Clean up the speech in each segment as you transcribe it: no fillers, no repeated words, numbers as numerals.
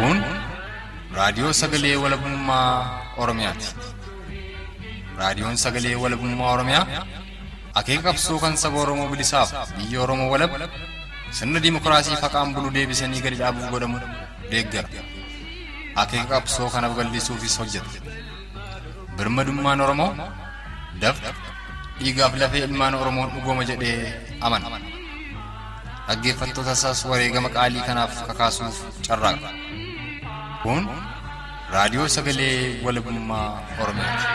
Kun raadiyoo sagalee walabummaa Oromiyaati. Raadiyoon sagalee walabummaa Oromiyaa akeeka qabsoo kan saba Oromoo bilisaaf biyya Oromoo walab sirna dimookiraasii faqaan bulu deebisanii gadi dhaabuuf godhamu deeggara. Akeeka qabsoo kana babal'isuufis hojjeta. Birmadummaan Oromoo dafqa dhiigaaf lafee ilmaan Oromoon dhugooma jedhee amana. Dhaggeeffattoota isaas wareegama qaalii kanaaf kakaasuuf carraaqa. Kun raadiyoo sagalee walabummaa Oromiyaati.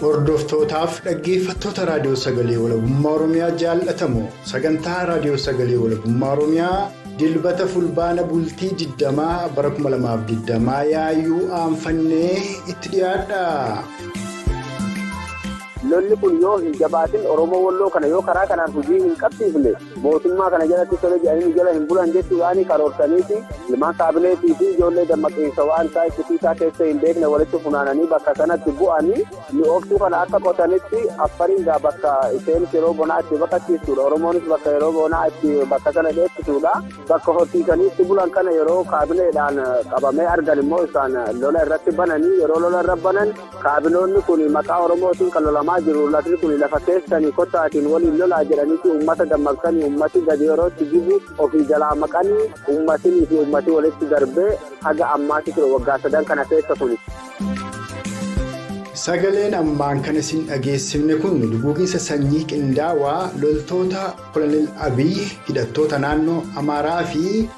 Hordoftootaaf dhaggeeffattoota raadiyoo sagalee walabummaa Oromiyaa jaallatamu sagantaa raadiyoo sagalee walabummaa Oromiyaa dilbata fulbaana bultii 20 bara 2020 yaayyuu aanfannee itti dhiyaadha. Lolli kun yoo hin jabaatin Oromoo Walloo kana yoo karaa kanaan hojii hin qabsiifne mootummaa kana jalatti tole jedhanii jala hin bulan jechuudhaan karoorsaniiti ilmaan kaabineetii fi ijoollee dammaqiinsa waan isaa ittisiisaa keessa hin beekne walitti funaananii bakka sanatti bu'anii mi'ooftuu kana akka qotanitti affariin gaa bakka isheen yeroo bonaa itti baqachiistudha. Oromoonis bakka yeroo bonaa itti bakka sana dheessisuudha. Bakka horsiisanii itti bulan kana yeroo kaabineedhaan qabamee argan immoo isaan lola irratti bananii yeroo lola irra banan kaabinoonni kun maqaa Oromootiin kan lolamaa jiru lafti kun lafa keessanii kottaatiin waliin lolaa jedhaniiti uummata dammaqsanii uummati gadi yerootti jibu ofii jalaa maqanii uummatinii fi uummati walitti darbee haga ammaatti ture waggaa sadan kana keessa kuni. Sagaleen ammaan kan isin dhageessifne kun duguuginsa sanyii qindaawaa loltoota Koloneel Abiyyi hidhattoota naannoo Amaaraa fi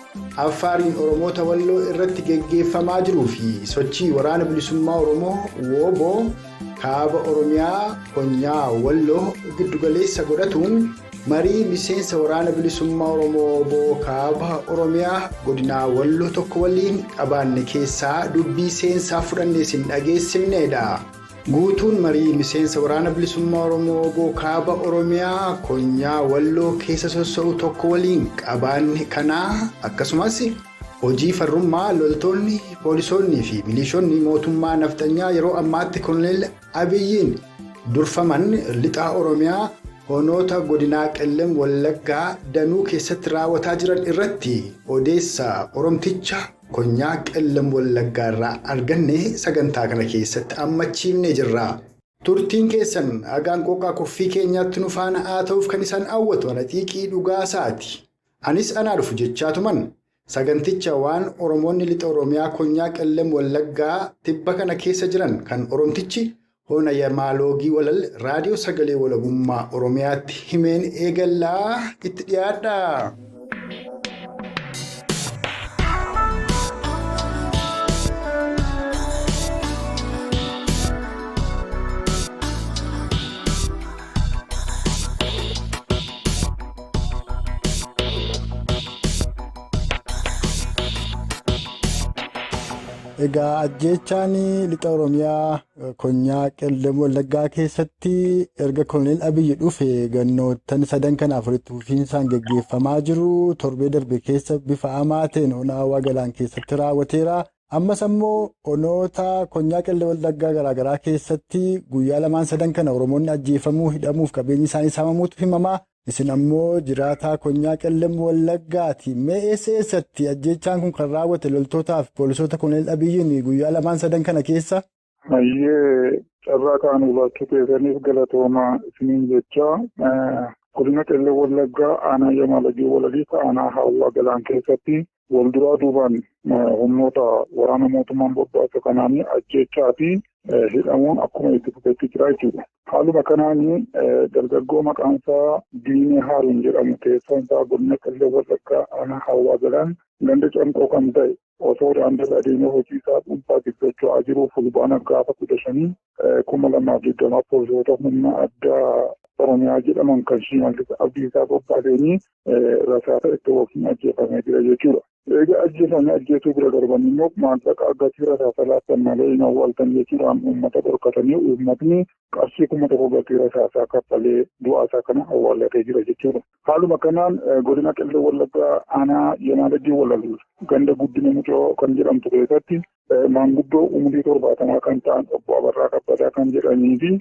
Affaariin Oromoota Walloo irratti geggeeffamaa jiruu fi sochii waraana bilisummaa Oromoo WBO kaaba Oromiyaa Konyaa Walloo giddugaleessa godhatuun marii miseensa waraana bilisummaa Oromoo WBO kaaba Oromiyaa godinaa Walloo tokko waliin qabaanne keessaa dubbii seensaa fudhanne isin dhageessifnedha. Guutuun marii miseensa waraana bilisummaa Oromoo WBO kaaba Oromiyaa Konyaa Walloo keessa sossoo'u tokko waliin qabaanne kanaa akkasumas hojii farrummaa loltoonni poolisoonnii fi milishoonni mootummaa naftanyaa yeroo ammaatti Koloneel Abiyyiin durfaman lixaa Oromiyaa honoota godinaa Qellem Wallaggaa danuu keessatti raawwataa jiran irratti odeessa Oromticha Konyaa Qellem Wallaggaa irraa arganne sagantaa kana keessatti ammachiifnee jirra. Turtiin keessan hagaan qoqqaa kuffii keenyaatti nu faana haa ta'uuf kan isaan hawwatu ana xiiqii dhugaasaati. Anis anaa dhufu jechaatuman saganticha waan Oromoonni lixa Oromiyaa Konyaa Qellem Wallaggaa tibba kana keessa jiran kan Oromtichi Hona Yamaaloogii Walal raadiyoo sagalee walabummaa Oromiyaatti himeen eegallaa itti dhiyaadha. Egaa ajjeechaan lixa Oromiyaa Konyaa Qellem Wallaggaa keessatti erga Koloneel Abiyyi dhufe gannoottan sadan kanaaf walitti fufiinsaan geggeeffamaa jiru. Torbee darbe keessa bifa hamaa ta'een ona Hawwaa Galaan keessatti raawwateera. Ammas ammoo onoota Konyaa Qellem Wallaggaa garaagaraa keessatti guyyaa lamaan sadan kana Oromoonni ajjeefamuu, hidhamuuf qabeenyi isaanii saamamuutu himama. Isin ammoo jiraataa Konyaa Qellem Wallaggaati. Mee eessa eessatti ajjeechaan kun kan raawwate loltootaaf poolisoota Koloneel Abiyyiin guyyaa lamaan sadan kana keessa? Hayyee carraa kaan hubachuu keessaniif galatoomaa isiniin jecha godina Qellem Wallaggaa aanaa Yamaalagii Walaliif aanaa Hawwaa Galaan keessatti walduraa duubaan humnoota waraana mootummaan bobbaase kanaan ajjeechaa fi hidhamuun akkuma itti fufetti jira jechuudha. Haaluma kanaan dargaggoo maqaan isaa Diinee Haaruun jedhamu teessoon isaa godina Qellem Wallaggaa aanaa Hawwaa Galaan ganda Canqoo kan ta'e osoo daandiirra adeemee hojii isaa dhuunfaatiif socho'aa jiru fulbaana gaafa 15 2020 poolisoota humna addaa Oromiyaa jedhaman kan Shimallis Abdiisaa bobbaaseenii rasaasa itti waliin ajjeefamee jira jechuudha. Egaa ajjeefamee ajjeesuu bira darban immoo maallaqa gatii rasaasa laattan malee hin awwaaltan jechuudhaan uummata dhorkatanii uummatni qarshii 1000 gatii rasaasaa kaffalee du'aasaa kana awwaallatee jira jechuudha. Haaluma kanaan godina Qellem Wallaggaa aanaa Yamaalagii Walal ganda guddina Mucoo kan jedhamtu keessatti maanguddoo umurii 70 kan ta'an obbo Abarraa Kabbadaa kan jedhanii fi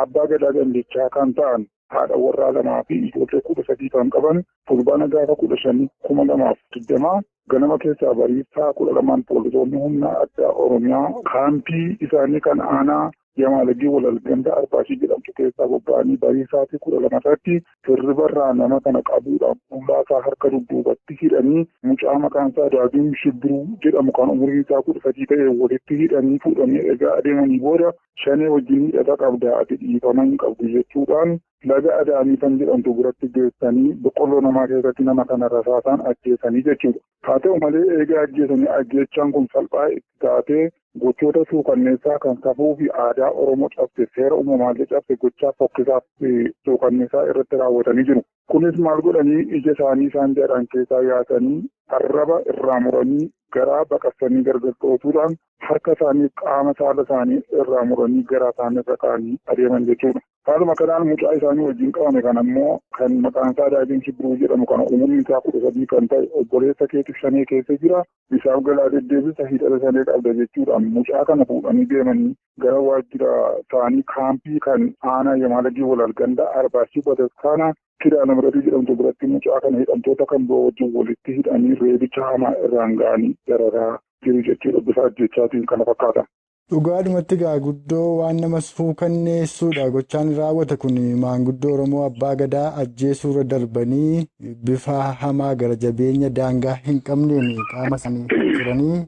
abbaa gadaa gandichaa kan ta'an haadha warraa 2 fi ijoollee 13 kan qaban fulbaana gaafa 15 2020 ganama keessaa barii sa'a 12 poolisoonni humna addaa Oromiyaa kaampii isaanii kan aanaa Yamaalagii Walal ganda Arbaashii jedhamtu keessaa bobba'anii barii sa'aatii 12 irratti hirribarraa nama kana qabuudhaan fuulaa isaa harka dudduubatti hidhanii mucaa maqaan isaa Daagim Shibbiruu jedhamu kan umuriin isaa 13 ta'e walitti hidhanii fuudhanii egaa adeemanii booda shanee wajjin hidhata qabda ati dhiifama hin qabdu jechuudhaan laga Adaamii kan jedhamtu biratti geessanii boqqolloo namaa keessatti nama kana rasaasaan ajjeesanii jechuudha. Haa ta'u malee egaa ajjeesanii ajjeechaan kun salphaa itti taatee gochoota suukanneessaa kan safuu fi aadaa Oromoo cabse seera uumamaallee cabse gochaa fokkisaa fi suukanneessaa irratti raawwatanii jiru. Kunis maal godhanii ija isaanii isaan jedhan keessaa yaasanii arraba irraa muranii garaa baqaqsanii gargar dhoosuudhaan harka isaanii qaama saala isaanii irraa muranii garaa isaanii irra kaa'anii adeeman jechuudha. Haaluma kanaan mucaa isaanii wajjin qabame kan ammoo kan maqaan isaa Daagim Shibbiruu jedhamu kana umuriin isaa 13 kan ta'e obboleessa keetu shanee keessa jira. Isaaf galaa deddeebisa hidhata shanee qabda jechuudhaan mucaa kana fuudhanii deemanii gara waajjira isaanii kaampii kan aanaa Yamaalagii Walal ganda Arbaashii Bataskaana Kidaana Miratii jedhamtu biratti mucaa kana hidhamtoota kan biroo wajjin walitti hidhanii reebicha hamaa irraan ga'anii dararaa jiru jechuudha. Bifa ajjechaatiin kana fakkaata. Dhugaadhumatti gaa guddoo waan nama suukanneessuudha. Gochaan raawwate kun maanguddoo Oromoo abbaa gadaa ajjeesuurra darbanii bifa hamaa gara jabeenya daangaa hin qabneen qaama isaanii turanii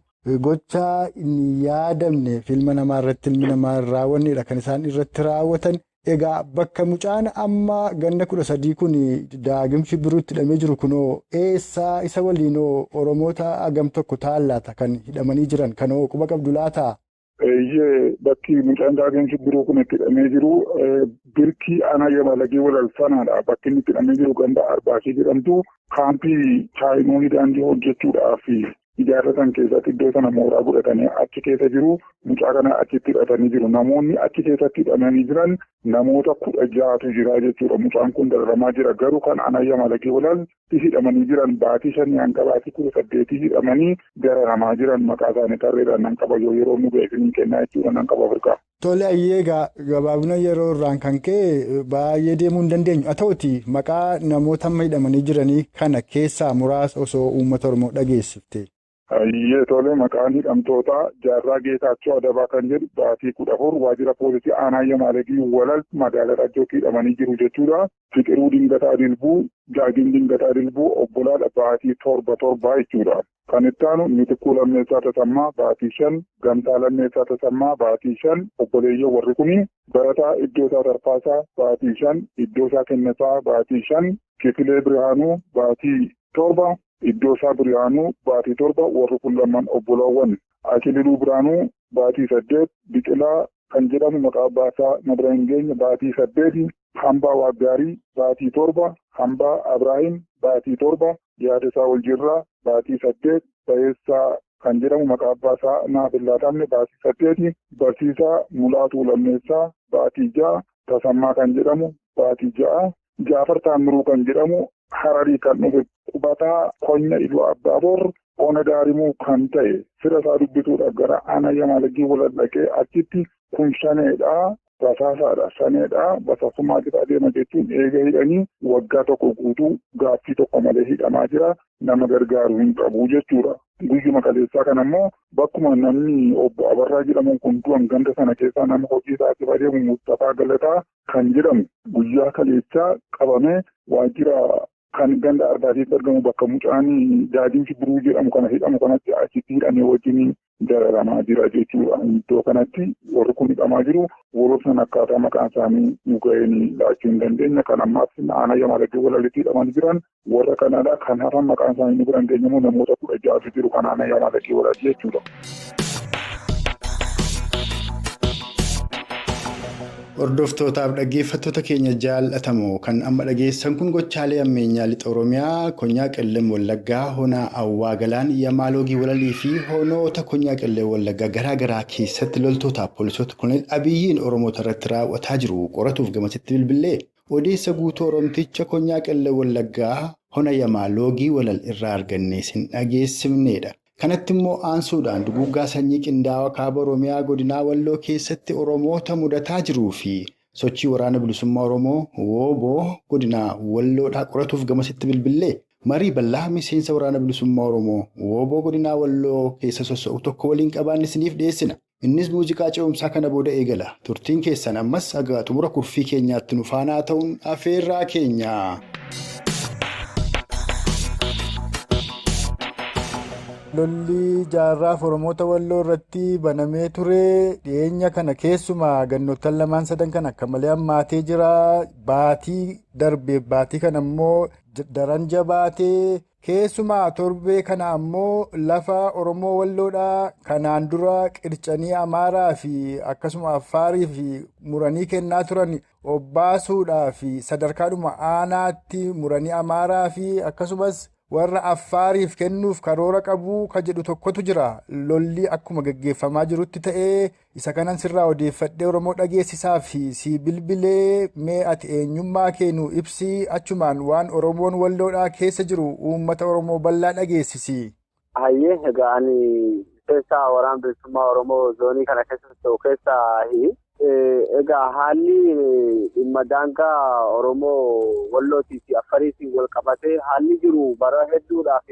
gochaa hin yaadamne ilma namaa irratti ilmi namaa raawwannedha kan isaan irratti raawwatan. Egaa bakka mucaan amma ganna 13 kun Daagim Shibbiruutti hidhamee jiru kunoo eessaa isa waliinoo Oromoota hagam tokko ta'an laata kan hidhamanii jiran kanoo quba qabdu laata? Eeyyee bakki mucaan Daagim Shibbiruu kun itti hidhamee jiru birkii aanaa Yamaalagii Walal sanaadha. Bakki inni itti hidhamee jiru ganda Arbaashii jedhamtu kaampii chaayinoonni daandii hojjechuudhaaf ijaarratan keessatti iddoo sana mooraa godhatanii achi keessa jiru. Mucaa kana achitti hidhatanii jiru. Namoonni achi keessatti hidhamanii jiran namoota 16tu jira jechuudha. Mucaan kun dararamaa jira. Garuu kan aanaa Yamaalagii Walal hidhamanii jiran baatii 5 hanga baatii 18 hidhamanii dararamaa jiran maqaa isaanii tarreedhaan nan qaba yoo yeroo nu ga'e isin kennaa jechuudha nan qaba Afrikaa. Tole egaa gabaabina yeroo irraan kan ka'e baay'ee deemuu hin dandeenyu. Haa ta'uti maqaa namoota amma hidhamanii jiranii kana keessaa muraasa osoo uummata Oromoo dhageessifte. Ayyee tole maqaan hidhamtootaa Jaarraa Geetaachoo Adabaa kan jedhu baatii 14 waajjira poolisii aanaa Yamaalagii Walal magaalaa Rajjootti hidhamanii jiru jechuudha. Fiqiruu Dingataa Dilbuu, Daagim Dingataa Dilbuu obbolaadha baatii 7 jechuudha. Kan itti aanu Mitikkuu Lammeessaa Tasammaa baatii 5, Gamtaa Lammeessaa Tasammaa baatii 5, obboleeyyan warri kuni Barataa Iddoosaa Tarfaasaa baatii 5, Iddoosaa Kennesaa baatii 5, Kifilee Birhaanuu baatii 7, Iddoosaa Birhaanuu baatii 7 warri kun lamaan obbolaawwan. Akililuu Birhaanuu baatii 8, Biqilaa kan jedhamu maqaa abbaa isaa na bira hin geenye baatii 8, Hambaa Waaggaarii baatii 7, Hambaa Abrahiim baatii 7, Yaadasaa Waljirraa baatii 8, Bayeessaa kan jedhamu maqaa abbaa isaa naaf hin laatamne baatii 8, Barsiisaa Mulaatuu Lammeessaa baatii 6, Tasammaa kan jedhamu baatii 6, Jaafar Taammiruu kan jedhamu Hararii kan dhufe qubataa Konya Iluu Abbaaboor Ona Daarimuu kan ta'e fira isaa dubbisuudhaaf gara aanaa Yamaalagii Walal dhaqee achitti kun shaneedha, basaasaadha, shaneedha, basaasummaa jira adeema jechuun eega hidhanii waggaa tokko guutuu gaaffii tokko malee hidhamaa jira. Nama gargaaru hin qabu jechuudha. Guyyuma kaleessaa kan ammoo bakkuma namni obbo Abarraa jedhamuun kun du'an ganda sana keessaa nama hojii isaatiif adeemu Mustafaa Galataa kan jedhamu guyyaa kaleessaa qabamee waajjira kan ganda Arbaatiitti argamu bakka mucaan Daagim Shibbiruu jedhamu kana hidhamu kanatti achitti hidhamee wajjin dararamaa jira jechuudha. Iddoo kanatti warri kun hidhamaa jiru. Warra sana akkaataa maqaan isaanii nu ga'een laachuu hin dandeenya. Kan ammaas aanaa Yamaalagii Walalitti hidhamanii jiran warra kanadha. Kan hafan maqaan isaanii nu bira hin geenye immoo namoota 16tu jiru kan aanaa Yamaalagii Walal jechuudha. Hordoftootaaf dhaggeeffattoota keenya jaallatamoo kan amma dhageessan kun gochaalee ammeenyaa lixa Oromiyaa konyaa Qellem Wallaggaa Honaa Awwaa Galaan Yamaaloogii Walalii fi honoota konyaa Qellem Wallaggaa garaa garaa keessatti loltootaaf poolisoota Koloneel Abiyyiin Oromoota irratti raawwataa jiru qoratuuf gamasitti bilbilee odeessa guutuu Oromticha konyaa Qellem Wallaggaa Hona Yamaaloogii Walal irraa arganne isin dhageessifnedha. Kanatti immoo aansuudhaan duguuggaa sanyii qindaa'aa kaaba Oromiyaa godinaa Walloo keessatti Oromoota mudataa jiruu fi sochii waraana bilisummaa Oromoo WBO godinaa Walloodhaa qoratuuf gamasitti bilbilee marii bal'aa miseensa waraana bilisummaa Oromoo WBO godinaa Walloo keessa soso'u tokko waliin qabaanne isiniif dhiyeessina. Innis muuziqaa ce'umsaa kana booda eegala. Turtiin keessan ammas haga xumura kurfii keenyaatti nu faanaa ta'uun afeerraa keenya. Lolli jaarraaf Oromoota Walloo irratti banamee ture dhiyeenya kana keessumaa gannoottan lamaan sadan kan akka malee hammaatee jira. Baatii darbe baatii kana immoo daran jabaatee keessumaa torbee kana ammoo lafa Oromoo Walloodhaa kanaan dura qircanii Amaaraa fi akkasuma Affaarii fi muranii kennaa turan obbaasuudhaa fi sadarkaadhuma aanaatti muranii Amaaraa fi akkasumas warra Affaariif kennuuf karoora qabu ka jedhu tokkotu jira. Lolli akkuma gaggeeffamaa jirutti ta'ee isa kanan sirraa odeeffadhee Oromoo dhageessisaa fi si bilbilee mee ati eenyummaa kee nu ibsi achumaan waan Oromoon Walloodhaa keessa jiru uummata Oromoo bal'aa dhageessisi. Hayyee egaa ani keessaa waraana bilisummaa Oromoo zoonii kana keessa ta'u keessaa egaa haalli dhimma daangaa Oromoo Wallootii fi Affariitiin wal qabatee haalli jiru bara hedduudhaaf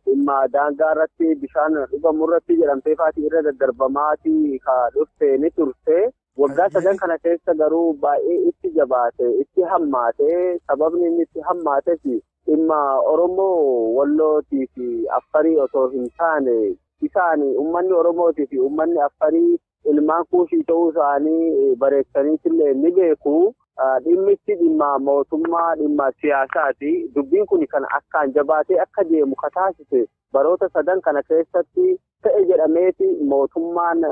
dhimma daangaa irratti bishaan dhugamu irratti jedhamtee faatii irra daddarbamaatii ka dhufte ni turte. Waggaa sadan kana keessa garuu baay'ee itti jabaate itti hammaate sababni inni itti hammaates dhimma Oromoo Wallootii fi Affarii osoo hin taane isaan uummanni Oromootii fi uummanni Affarii ilmaan kuushii ta'uu isaanii bareechaniitillee ni beeku. Dhimmichi dhimma mootummaa dhimma siyaasaati. Dubbiin kun kan akkaan jabaatee akka deemu ka taasise baroota sadan kana keessatti ta'e jedhameeti mootummaan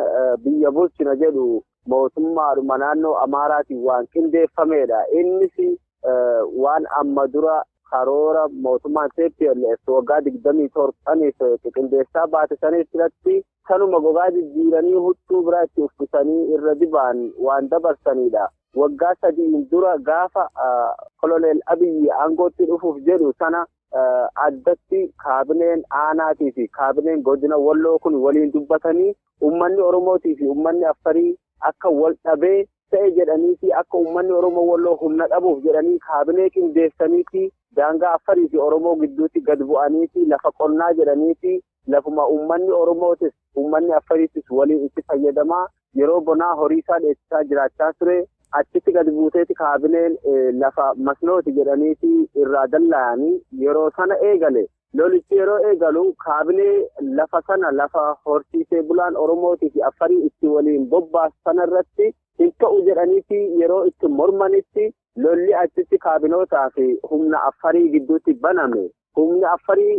biyya bulchina jedhu mootummaadhuma naannoo Amaaraatiin waan qindeeffamedha. Innis waan amma dura karoora mootummaan TPLF waggaa 27 qindeessaa baate sanis irratti kanuma gogaa jijjiiranii huccuu biraa itti uffisanii irra dibaan waan dabarsanidha. Waggaa sadiin dura gaafa Koloneel Abiyyi aangootti dhufuuf jedhu sana addatti kaabineen aanaatii fi kaabineen godina Walloo kun waliin dubbatanii uummanni Oromootii fi uummanni Affarii akka wal dhabee ta'e jedhanii fi akka uummanni Oromoo Walloo humna dhabuuf jedhanii kaabinee qindeessanii fi daangaa Affarii fi Oromoo gidduutti gad bu'anii fi lafa qonnaa jedhanii fi lafuma uummanni Oromootis uummanni Affariitis waliin itti fayyadamaa yeroo bonaa horii isaa dheessisaa jiraachaa ture achitti gad buuteeti kaabineen lafa masnooti jedhaniiti irraa dallaa'anii yeroo sana eegale. Lolichi yeroo eegalu kaabinee lafa sana lafa horsiisee bulaan Oromootii fi Affarii itti waliin bobbaasu sana irratti hin ta'u jedhaniiti yeroo itti mormanitti lolli achitti kaabinootaa fi humna Affarii gidduutti baname. Humni Affarii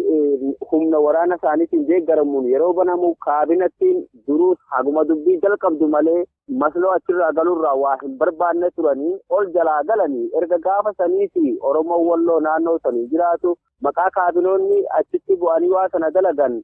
humna waraana isaaniitiin deeggaramuun yeroo banamu kaabinattiin duruus haguma dubbii jalqabdu malee masloo achirraa galuurraa waa hin barbaanne turanii ol jalaa galanii erga gaafa sanii fi Oromoo Walloo naannoo sanii jiraatu maqaa kaabinoonni achitti bu'anii waa sana dalagan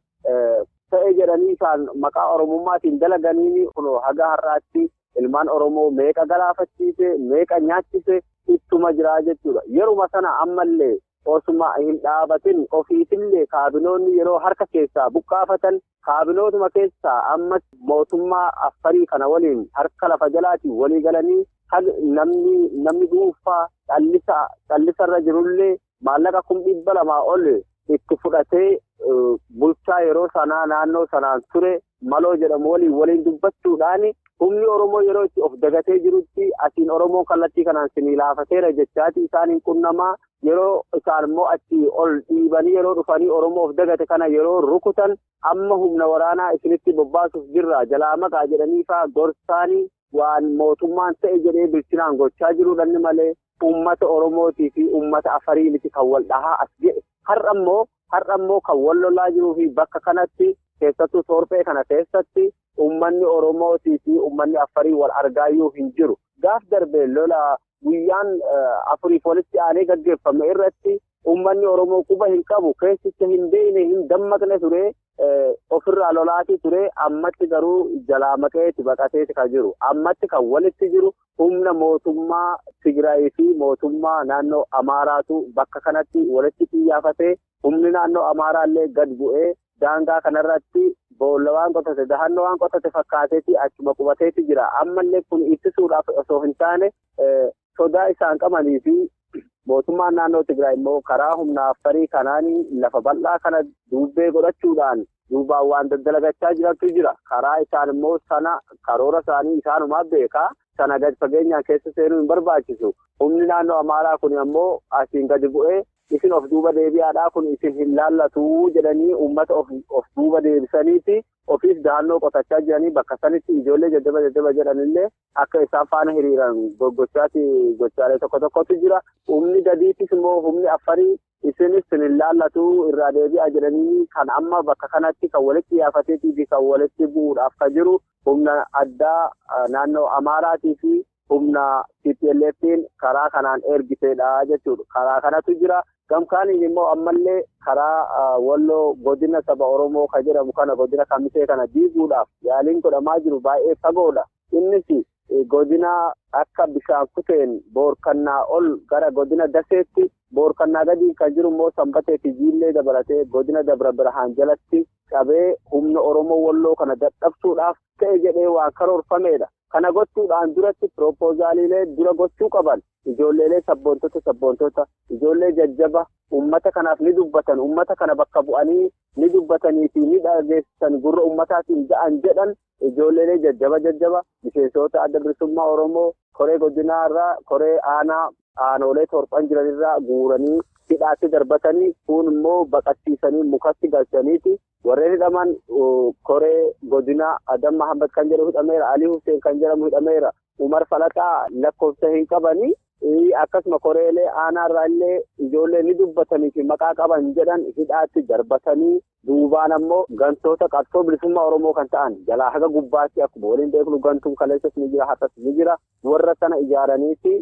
ta'e jedhanii isaan maqaa Oromummaatiin dalaganiin kun haga har'aatti ilmaan Oromoo meeqa galaafachiise meeqa nyaachise ittuma jiraa jechuudha. Yeruma sana ammallee osuma hin dhaabatin ofiitillee kaabinoonni yeroo harka keessaa buqqaafatan kaabinootuma keessaa ammas mootummaa Affarii kana waliin harka lafa jalaatiin walii galanii namni dhuunfaa callisarra jirullee maallaqa 200,000 ol itti fudhatee bulchaa yeroo sanaa naannoo sanaan ture maloo jedhamu waliin dubbachuudhaan humni Oromoo yeroo itti of dagatee jirutti asiin Oromoo kallattii kanaan sinii laafateera jechaati isaaniin qunnamaa yeroo isaan immoo achi ol dhiibanii yeroo dhufanii Oromoo of dagate kana yeroo rukutan amma humna waraanaa isinitti bobbaasuuf jirra jalaa maqaa jedhanii faa gorsaanii waan mootummaan ta'e jedhee bilchinaan gochaa jiruudhaan malee uummata Oromootii fi uummata Affarii miti kan wal dhahaa as ga'e. Har'a immoo kan wal lolaa jiruu fi bakka kanatti keessattuu Torphee kana keessatti uummanni Oromootii fi uummanni Affarii wal argaayyuu hin jiru. Gaaf darbe lola guyyaan afuriif walitti aanee gaggeeffame irratti uummanni Oromoo quba hin qabu, keessicha hin beekne, hin dammaqne ture, ofirraa lolaatii ture. Ammatti garuu jalaa maqeeti baqateeti kan jiru. Ammatti kan walitti jiru humna mootummaa Tigraay fi mootummaa naannoo Amaaraatu bakka kanatti walitti xiyyaafatee, humni naannoo Amaaraa illee gad bu'ee daangaa kanarratti boolla waan qotate, dahannoo waan qotate fakkaateeti achuma qubateeti jira. Ammallee kun ittisuudhaaf osoo hin taane sodaa isaan qabanii fi mootummaan naannoo Tigraay immoo karaa humna Affarii kanaan lafa bal'aa kana duubbee godhachuudhaan duubaan waan daddalagachaa jirantu jira. Karaa isaan immoo sana karoora isaanii isaanumaa beekaa, sana gad fageenyaan keessa seenuu hin barbaachisu. Humni naannoo Amaaraa kun ammoo asiin gadi bu'ee isin of duuba deebi'aadhaa, kun isin hin laallatuu jedhanii uummata of duuba deebisaniiti ofiis dahannoo qotachaa jiranii bakka sanitti ijoollee jajjaba jajjaba jedhanillee akka isaan faana hiriiran goggochaati gochaalee tokko tokkotu jira. Humni gadiitis immoo humni Affarii isinis hin laallatuu irraa deebi'aa jedhanii kan amma bakka kanatti kan walitti dhiyaafateetii fi kan walitti bu'uudhaaf kan jiru humna addaa naannoo Amaaraatii fi humna TPLF'n karaa kanaan ergiteedha jechuudha. Karaa kanatu jira. Gamkaaniin immoo ammallee karaa Walloo godina saba Oromoo kan jedhamu kana godina Kamisee kana diiguudhaaf yaaliin godhamaa jiru baay'ee fagoodha. Innis godina akka bishaan kuteen boorkannaa ol gara godina Daseetti, boorkannaa gadi kan jiru immoo Sanbatee fi Jiillee dabalatee godina Dabra Birhaan jalatti qabee humna Oromoo Walloo kana dadhabsuudhaaf ta'e jedhee waan karoorfameedha. Kana gochuudhaan duratti piroopozaaliilee dura gochuu qaban ijoolleelee sabboontota ijoollee jajjaba uummata kanaaf ni dubbatan, uummata kana bakka bu'anii ni dubbatanii fi ni dhageessisan, gurra uummataatiin ga'an jedhan ijoolleelee jajjaba jajjaba miseensota adda bilisummaa Oromoo koree godinaa irraa koree aanaa aanoolee torban jiranirraa guuranii hidhaatti darbatanii, kun immoo baqachiisanii mukatti galchaniiti. Warreen hidhaman koree godinaa Adam Mahammad kan jedhamu hidhameera, Alii Hussein kan jedhamu hidhameera, Umar Falaxaa lakkoofsa hin qabanii, akkasuma koreelee aanaarraa illee ijoollee ni dubbatanii fi maqaa qaban jedhan hidhaatti darbatanii, duubaan ammoo gantoota qabsoo bilisummaa Oromoo kan ta'an jalaa haga gubbaatti akkuma waliin beeknu gantuun kaleessas ni jira, har'as ni jira. Warra sana ijaaraniiti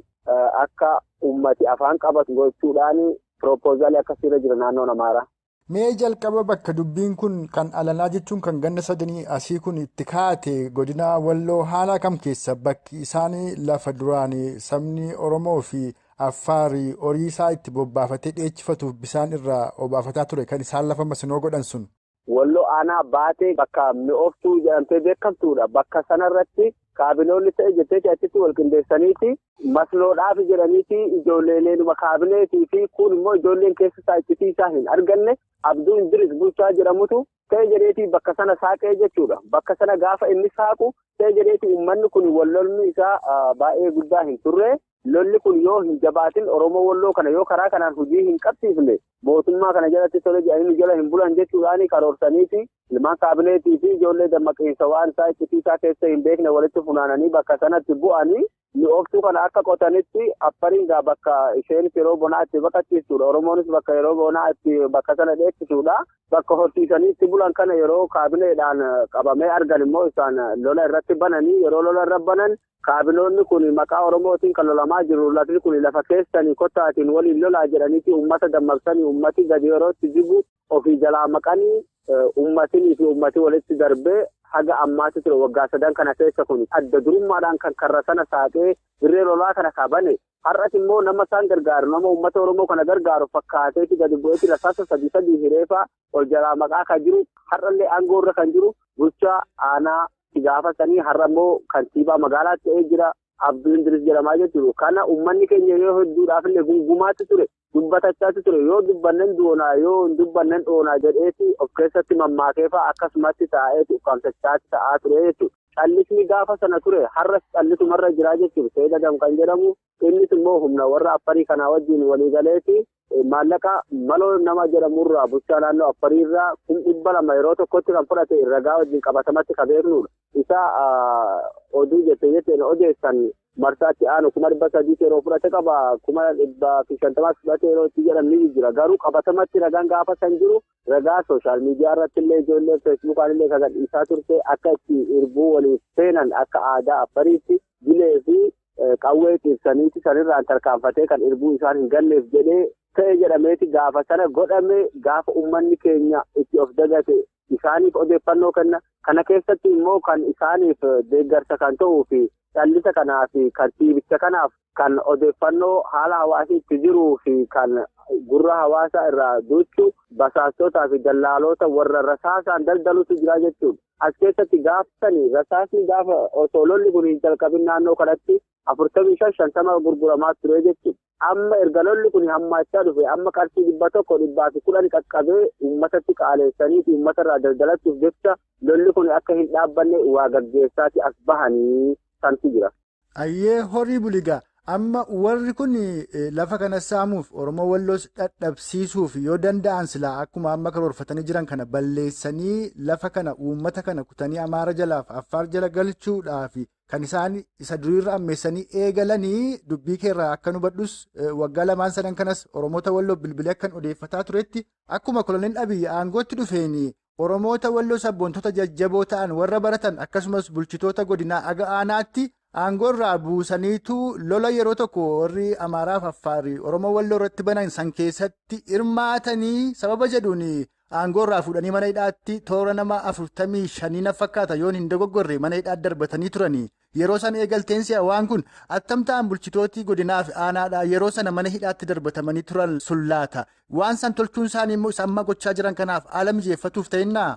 akka ummati afaan qabatu gochuudhaan piroopoozaalii akkasiirra jira naannoon Amaaraa. Mee jalqaba bakka dubbiin kun kan alanaa jechuun kan ganna sadanii asii kun itti kaate godina Walloo haala kam keessa bakki isaan lafa duraan sabni Oromoo fi Affaarii horii isaa itti bobbaafatee dheechifatuuf bishaan irraa obaafataa ture kan isaan lafa masinoo godhan sun? Walloo aanaa baatee bakka mi'ooftuu jedhamtee beekamtuudha. Bakka sanarratti kaabinoonni ta'e jettee achitti wal qindeessaniiti masnoodhaaf jedhaniiti ijoolleeleenuma kaabineetii fi kun immoo ijoolleen keessa isaa iccitii isaa hin arganne Abduu Indiris Bulchaa jedhamutu ta'e jedheetii bakka sana saaqee jechuudha. Bakka sana gaafa inni saaqu ta'e jedheetii uummanni kun wallolmi isaa baay'ee guddaa hin turre. Lolli kun yoo hin jabaatin Oromoo Walloo kana yoo karaa kanaan hojii hin qabsiifne mootummaa kana jalatti tole jedhanii jala hin bulan jechuudhaan karoorsaniiti ilmaan kaabineetii fi ijoollee dammaqiinsa waan isaa iccitii isaa keessa hin beekne walitti funaananii bakka sanatti bu'anii mi'ooftuu kana akka qotanitti Affariin gaa bakka isheenis yeroo bonaa itti baqachiistuudha. Oromoonis bakka yeroo bonaa itti bakka sana dheechisuudha. Bakka horsiisanii itti bulan kana yeroo kaabineedhaan qabamee argan immoo isaan lola irratti bananii, yeroo lola irra banan kaabinoonni kun maqaa Oromootiin kan lolamaa jiru lafti kun lafa keessanii kottaatiin waliin lolaa jedhaniiti uummata dammaqsanii uummati gadi yeroo itti jibu ofii jalaa maqanii uummatinii fi uummati walitti darbee haga ammaatti ture waggaa sadan kana keessa kun adda durummaadhaan kan karra sana saaqee dirree lolaa kana kabane. Har'as immoo nama isaan gargaaru, nama uummata Oromoo kana gargaaru fakkaateeti gadi bu'eeti rasaasa sadii sadii hireefaa ol jalaa maqaa kan jiru har'allee aangoo irra kan jiru bulchaa aanaa gaafa sanii har'a immoo kantiibaa magaalaa ta'ee jira Abduu Indiris jedhamaa jechuudha. Kana uummanni keenya yoo hedduudhaaf illee gungumaatti ture, dubbatachaatti ture, yoo dubbannen doonaa yoo hin dubbannen dhoonaa jedheeti of keessatti mammaakeefaa akkasumatti taa'eeti ukkaamsachaatti ta'aa ture jechuudha. Callisni gaafa sana ture har'as callisumarra jira jechuudha. Seeda Gam kan jedhamu innis immoo humna warra Affarii kanaa wajjin waliigaleeti maallaqa maloo nama jedhamurraa bulchaa naannoo Affariirraa 200,000 yeroo tokkotti kan fudhate ragaa wajjin qabatamatti kan beeknudha. Isa oduu jettee jetteen odeessan marsaatti aanu 300,000 yeroo fudhate qaba, 150,000 fudhate yeroo itti jedhan ni jira. Garuu qabatamatti ragaan gaafa san jiru ragaa sooshaal miidiyaa irratti illee ijoollee feesbuukaan illee kan gadhiisaa turte akka itti irbuu waliif seenan akka aadaa Affariitti jilee fi Qawwee ibsaniiti sanirraan tarkaanfatee kan irbuu isaan hin galleef jedhee ta'e jedhameeti gaafa sana godhame gaafa uummanni keenya itti of dagate isaaniif odeeffannoo kenna. Kana keessatti immoo kan isaaniif deeggarsa kan ta'uu fi dhallisa kanaa fi kan tiibicha kanaaf kan odeeffannoo haala hawaasni itti jiruu fi kan gurra hawaasaa irraa duuchu basaastootaa fi dallaalota warra rasaasaan daldalutu jira jechuudha. As keessatti gaafsanii rasaasni gaafa osoo lolli kun hin jalqabin naannoo kanatti 45-50 gurguramaa ture jechuudha. Amma erga lolli kun hammaachaa dhufe amma qarshii 100-110 qaqqabee uummatatti qaaleessanii fi uummata irraa daldalachuuf jecha lolli kun akka hin dhaabbanne waa gaggeessaati as bahanii santu jira. Ayyee horii buligaa. Amma warri kun lafa kana saamuuf Oromoo Walloos dhadhabsiisuuf yoo danda'an silaa akkuma amma karoorfatanii jiran kana balleessanii lafa kana uummata kana kutanii Amaara jalaaf Affaar jala galchuudhaaf kan isaan isa duriirra ammeessanii eegalanii dubbii keerraa akka nu badhus waggaa lamaan sadan kanas Oromoota Walloo bilbilee akkan odeeffataa turetti akkuma koloneel Abiyyi aangootti dhufeen Oromoota Walloo sabboontota jajjaboo ta'an warra baratan akkasumas bulchitoota godinaa aga aanaatti aangoo irraa buusaniitu lola yeroo tokko warri Amaaraaf Affaarii Oromoo Walloo irratti banan san keessatti hirmaatanii sababa jedhuun aangoo irraa fuudhanii mana hidhaatti toora nama 45 na fakkaata yoon hin dogoggorre mana hidhaatti darbatanii turanii. Yeroo sana eegalteen si'a waan kun attam ta'an bulchitooti godinaa fi aanaadha yeroo sana mana hidhaatti darbatamanii turan sun laata. Waan san tolchuun isaanii immoo isaan amma gochaa jiran kanaaf haala mijeeffatuuf ta'innaa?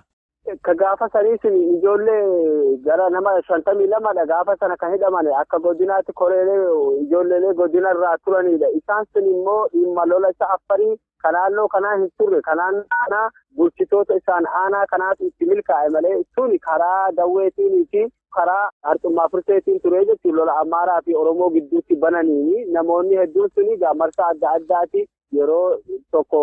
Ka gaafa sanii sun ijoollee gara nama 52dha gaafa sana kan hidhaman akka godinaatti koreelee ijoolleelee godina irraa turanidha. Isaan sun immoo dhimma lola isa Affarii kan naannoo kanaa hin turre kanaan aanaa bulchitoota isaan aanaa kanaaf itti milkaa'e malee sun karaa dawweetiin fi karaa harcummaa furteetiin ture jechuun lola Amaaraa fi Oromoo gidduutti bananiini namoonni hedduun suni marsaa adda addaati yeroo tokko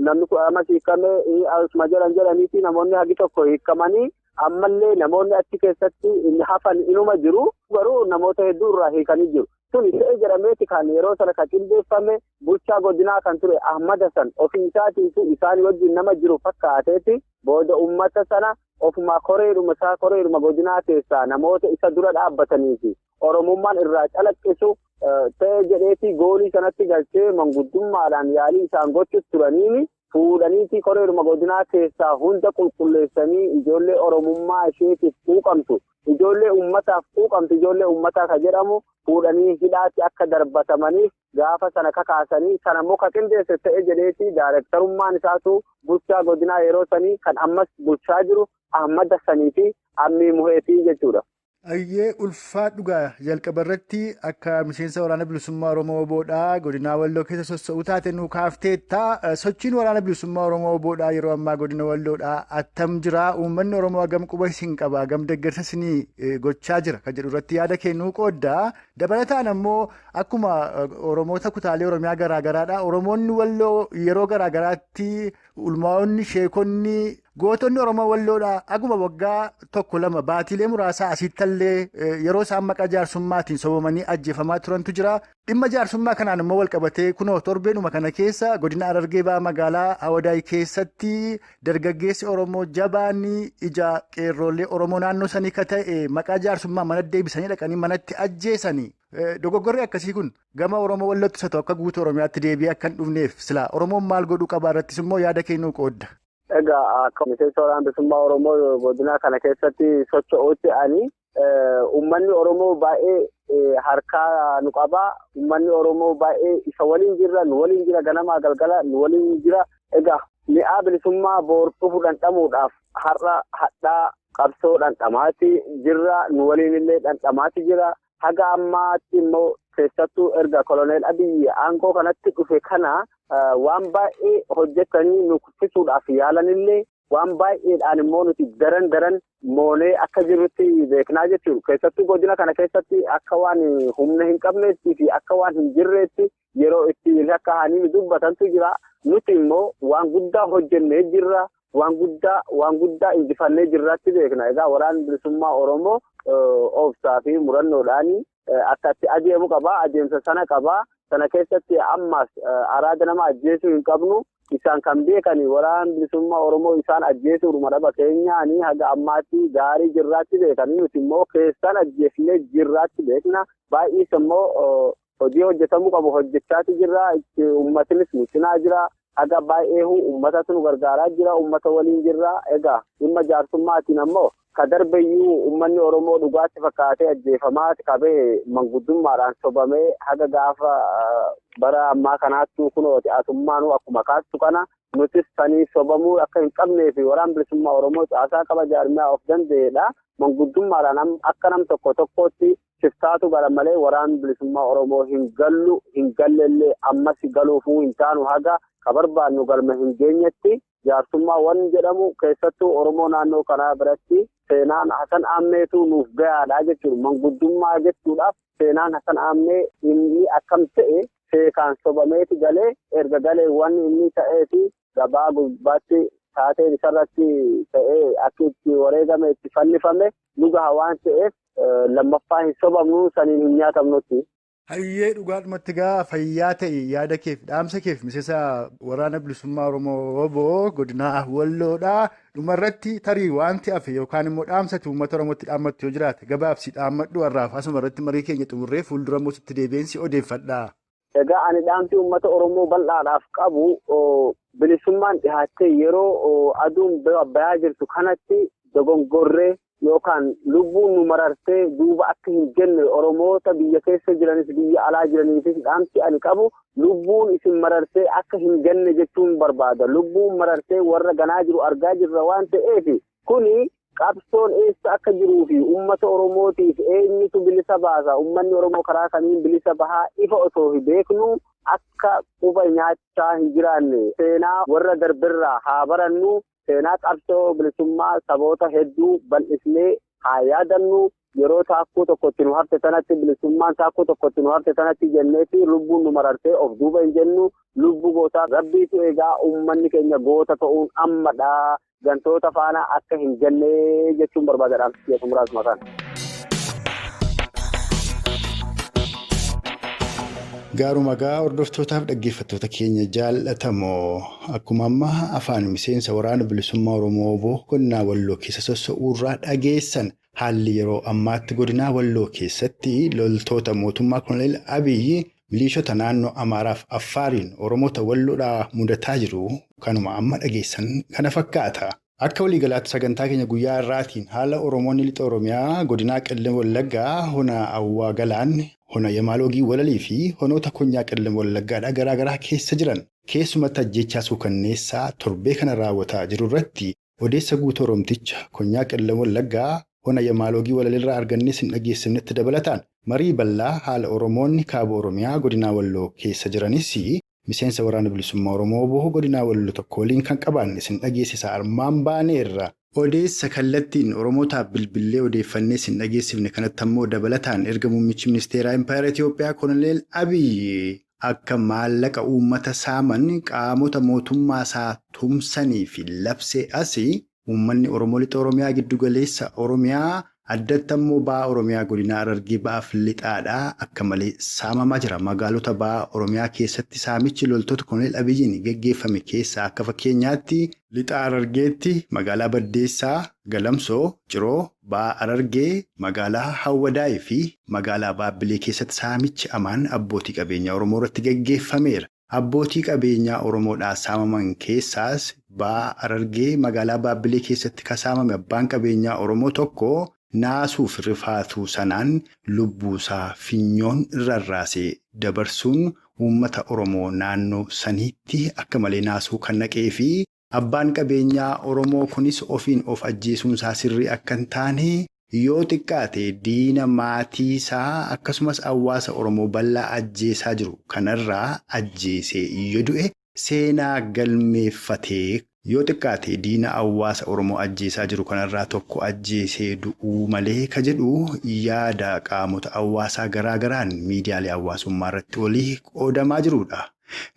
namni kudha hiikame asuma jedhan jedhaniiti namoonni hagi tokko hiikamanii ammallee namoonni achi keessatti hafan inuma jiru garuu namoota hedduu irraa hiikanii jiru. Tuni ta'e jedhameeti kan yeroo sana kan qindeeffame bulchaa godinaa kan ture Ahmad Hassan ofii isaatiitu isaan wajjin nama jiru fakkaateeti booda uummata sana ofuma koreedhuma isaa koreedhuma godinaa keessaa namoota isa dura dhaabbatanii fi Oromummaan irraa calaqqisu ta'e jedheeti goolii sanatti galchee manguddummaadhaan yaalii isaan gochus turaniini fuudhaniiti koreedhuma godinaa keessaa hunda qulqulleessanii ijoollee Oromummaa isheetiif quuqamtu ijoollee uummataaf quuqamtu ijoollee uummataa kan jedhamu fuudhanii hidhaatti akka darbatamaniif gaafa sana kakaasanii sana immoo ka qindeesse ta'e jedheeti daayirektarummaan isaatu bulchaa godinaa yeroo sanii kan ammas bulchaa jiru Ahmad Hassanii fi Ammii Muheetii jechuudha. Ayyee ulfaa dhugaa jalqaba irratti akka miseensa waraana bilisummaa Oromoo Oboodhaa godinaa Walloo keessa socho'uu taate nu kaafteetta. Sochiin waraana bilisummaa Oromoo Oboodhaa yeroo ammaa godina Walloodhaa attam jira? Uummanni Oromoo hagam quba isin qaba? Hagam deeggarsa isinii gochaa jira? Kan jedhu irratti yaada kennuu qoodda. Dabalataan ammoo akkuma Oromoota kutaalee Oromiyaa garaagaraadha. Oromoonni Walloo yeroo garaagaraatti ulmaa'onni, sheekonni, gootonni Oromoo Walloodhaa akkuma waggaa tokko lama baatiilee muraasaa asittallee yeroo isaan maqaa jaarsummaatiin sobamanii ajjeefamaa turantu jira. Dhimma jaarsummaa kanaan immoo walqabatee kunoo torbeenuma kana keessa godina Harargee Bahaa magaalaa Awadaay keessatti dargaggeessi Oromoo jabaan ija qeerroolee Oromoo naannoo sanii ka ta'e maqaa jaarsummaa mana deebisanii dhaqanii manatti ajjeesanii. Dogoggorri akkasii kun gama Oromoo Wallootti isa ta'u akka guutuu Oromiyaatti deebi'ee akka hin dhufneef silaa Oromoon maal godhuu qabaa irrattis immoo yaada kennuu qoodda. Egaa akka miseensa waraana bilisummaa Oromoo godina kana keessatti socho'uutti ani uummanni Oromoo baay'ee harkaa nu qaba. Uummanni Oromoo baay'ee isa waliin jirra, nu waliin jira ganamaa galgala, nu waliin jira. Egaa mi'aa bilisummaa boor dhufu dhandhamuudhaaf har'a hadhaa qabsoo dhandhamaatti jirra, nu waliin illee dhandhamaatti jira. Haga ammaatti immoo keessattuu erga koloneel Abiyyi aangoo kanatti dhufe kana waan baay'ee hojjetanii nu kuffisuudhaaf yaalanillee waan baay'eedhaan immoo nuti daran daran moonee akka jirrutti beeknaa jechuudha. Keessattuu godina kana keessatti akka waan humna hin qabneetti fi akka waan hin jirreetti yeroo itti lakkaa'anii dubbatantu jira. Nuti immoo waan guddaa hojjennee jirra. Waan guddaa injifannee jirratti beekna. Egaa waraanni bilisummaa Oromoo obsaa fi murannoodhaan akka itti adeemu qaba. Adeemsa sana qaba. Sana keessatti ammas araada nama ajjeesuu hin qabnu. Isaan kan beekan waraan bilisummaa Oromoo isaan ajjeesuudhuma dhaba keenyaanii haga ammaatti gaarii jirraatti beekanii nuti immoo keessaan ajjeefnee jirraatti beekna. Baay'ees immoo hojii hojjetamuu qabu hojjechaati jirra. Ummatinis nu cinaa jira. Haga baay'ee uummatatu nu gargaaraa jira. Uummata waliin jirra. Egaa dhimma jaarsummaatiin ammoo ka darbeyyuu uummanni Oromoo dhugaatti fakkaatee ajjeefamaa qabee manguddummaadhaan sobamee haga gaafa bara ammaa kanaattuu kunooti atummaanuu akkuma kaastu kana nutis sanii sobamuu akka hin qabnee fi waraan bilisummaa Oromoo caasaa qaba jaarmiyaa of danda'edha. Manguddummaadhaan akka nam tokko tokkotti shiftaatu gara malee waraan bilisummaa Oromoo hin gallu hin gallellee ammas galuufuu hin taanu haga ka barbaannu galma hin geenyetti jaarsummaa waan jedhamu keessattuu Oromoo naannoo kanaa biratti seenaan Hasan Ammeetu nuuf gahaadha jechuudha. Manguddummaa jechuudhaaf seenaan Hasan Ammee inni akkam ta'e seekaan sobameeti galee erga galee waan inni ta'ee fi gabaa gubbaatti taateen isarratti ta'ee akka itti wareegame itti fannifame nu gaha waan ta'eef lammaffaa hin sobamnu saniin hin nyaatamnutti. Hayyee dhugaadhumatti gaa fayyaa ta'e yaada keef dhaamsa keef miseensa waraana bilisummaa Oromoo Obbo Godinaa Walloodha. Dhumarratti tarii wanti hafe yookaan immoo dhaamsati uummata Oromootti dhaammattu yoo jiraate gabaabsi dhaammadhu har'aaf asuma irratti marii keenya xumurree fuuldura mootitti deebiinsi odeeffadha. Egaa ani dhaamsi uummata Oromoo bal'aadhaaf qabu bilisummaan dhihaattee yeroo aduun bayaa jirtu kanatti dogongorree yookaan lubbuun nu marartee duuba akka hin jenne Oromoota biyya keessa jiranis biyya alaa jiraniifis dhaamsi ani qabu lubbuun isin marartee akka hin jenne jechuun barbaada. Lubbuun marartee warra ganaa jiru argaa jirra waan ta'eef kuni qabsoon eessa akka jiruu fi uummata Oromootiif eenyutu bilisa baasa? Uummanni Oromoo karaa kamiin bilisa bahaa ifa osoo hin beeknu akka quba nyaachaa hin jiraanne seenaa warra darbirraa haa barannu. Seenaa qabsoo bilisummaa saboota hedduu bal'isnee haa yaadannu. Yeroo taakkuu tokkotti nu hafte sanatti bilisummaan taakkuu tokkotti nu hafte sanatti jenneeti lubbuun nu marartee of duuba hin jennu. Lubbuu gootaa rabbiitu egaa uummanni keenya goota ta'uun ammadha. Gantoota faana akka hin jennee jechuun barbaadadha. Muraasuma kana. Gaaruma gaa hordoftootaaf dhaggeeffattoota keenya jaallatamoo akkuma ammaa afaan miseensa waraana bilisummaa Oromoo Obbo Godinaa Walloo keessa soso'uurraa dhageessan haalli yeroo ammaatti Godinaa Walloo keessatti loltoota mootummaa Koloneel Abiyyi milishoota naannoo Amaaraaf Affaariin Oromoota Walloodhaa mudataa jiru kanuma amma dhageessan kana fakkaata. Akka waliigalaatti sagantaa keenya guyyaa har'aatiin haala Oromoonni lixa Oromiyaa Godinaa Qellem Wallaggaa hona Awwaa Galaan hona Yamaaloogii Walalii fi honoota Konyaa Qellem Wallaggaadhaa garaagaraa keessa jiran keessumatti ajjeechaa suukanneessaa torbee kana raawwataa jiru irratti odeessa guutuu Oromticha Konyaa Qellem Wallaggaa hona Yamaaloogii Walalirraa argannee sin dhageessifnetti dabalataan marii bal'aa haala Oromoonni kaaba Oromiyaa Godinaa Walloo keessa jiranis miseensa waraana bilisummaa Oromoo Obbo Godinaa Walloo tokko waliin kan qabaanne sin dhageessisaa armaan baaneerra. Odeessa kallattiin Oromootaaf bilbillee odeeffannee sin dhageessifne kanatti ammoo dabalataan erga muummichi ministeeraa Impaayera Itiyoophiyaa Koloneel Abiyyi akka maallaqa uummata saaman qaamota mootummaa isaa tumsanii fi labsee asii uummanni Oromoo lixa Oromiyaa giddugaleessa Oromiyaa addatti ammoo ba'a Oromiyaa godina Harargee ba'aaf lixaadhaa akka malee saamamaa jira. Magaalota ba'a Oromiyaa keessatti saamichi loltoota Koloneel Abiyyiin geggeeffame keessaa akka fakkeenyaatti lixa Harargeetti magaalaa Baddeessaa, Galamsoo, Ciroo, ba'a Harargee, magaalaa Hawwadaayii fi magaalaa Baabbilee keessatti saamichi amaan abbootii qabeenyaa Oromoo irratti geggeeffameera. Abbootii qabeenyaa Oromoodhaa saamaman keessaas ba'a Harargee magaalaa Baabbilee keessatti kan saamame abbaan qabeenyaa Oromoo tokko naasuuf rifaatuu sanaan lubbuusaa finyoon rarraasee dabarsuun uummata Oromoo naannoo saniitti akka malee naasuu kan naqee fi abbaan qabeenyaa Oromoo kunis ofiin of ajjeesuunsaa sirrii akka hin taane yoo xiqqaate diina maatii isaa akkasumas hawaasa Oromoo bal'aa ajjeesaa jiru kanarraa ajjeesee yoo du'e seenaa galmeeffatee yoo xiqqaate diina hawaasa Oromoo ajjeesaa jiru kanarraa tokko ajjeesee du'uu malee ka jedhu yaada qaamota hawaasaa garaagaraan miidiyaalee hawaasummaa irratti olii qoodamaa jirudha.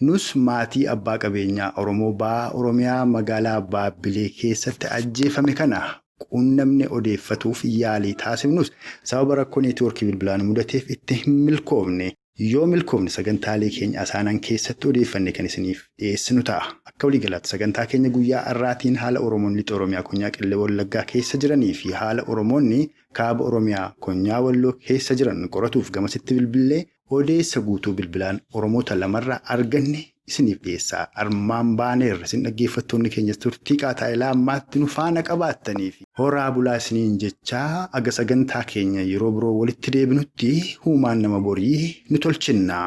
Nus maatii abbaa qabeenyaa Oromoo ba'a Oromiyaa magaalaa Baabbilee keessatti ajjeefame kana quunnamne odeeffatuuf yaalii taasifnus sababa rakkoo neetwoorkii bilbilaan mudateef itti hin milkoofne. Yoo milkoofne sagantaalee keenya asaanan keessatti odeeffanne kan isiniif dhiyeessinu ta'a. Akka waliigalaatti sagantaa keenya guyyaa har'aatiin haala Oromoonni lixa Oromiyaa konyaa Qellem Wallaggaa keessa jiranii fi haala Oromoonni kaaba Oromiyaa konyaa Walloo keessa jiran qoratuuf gamasitti bilbilee odeessa guutuu bilbilaan Oromoota lamarraa arganne isiniif dhiyeessaa armaan baaneerra. Isin dhaggeeffattoonni keenya turtii qaataa ilaa ammaatti nu faana qabaattanii fi horaa bulaa isiniin jechaa aga sagantaa keenya yeroo biroo walitti deebinutti huumaan nama borii nu tolchinna.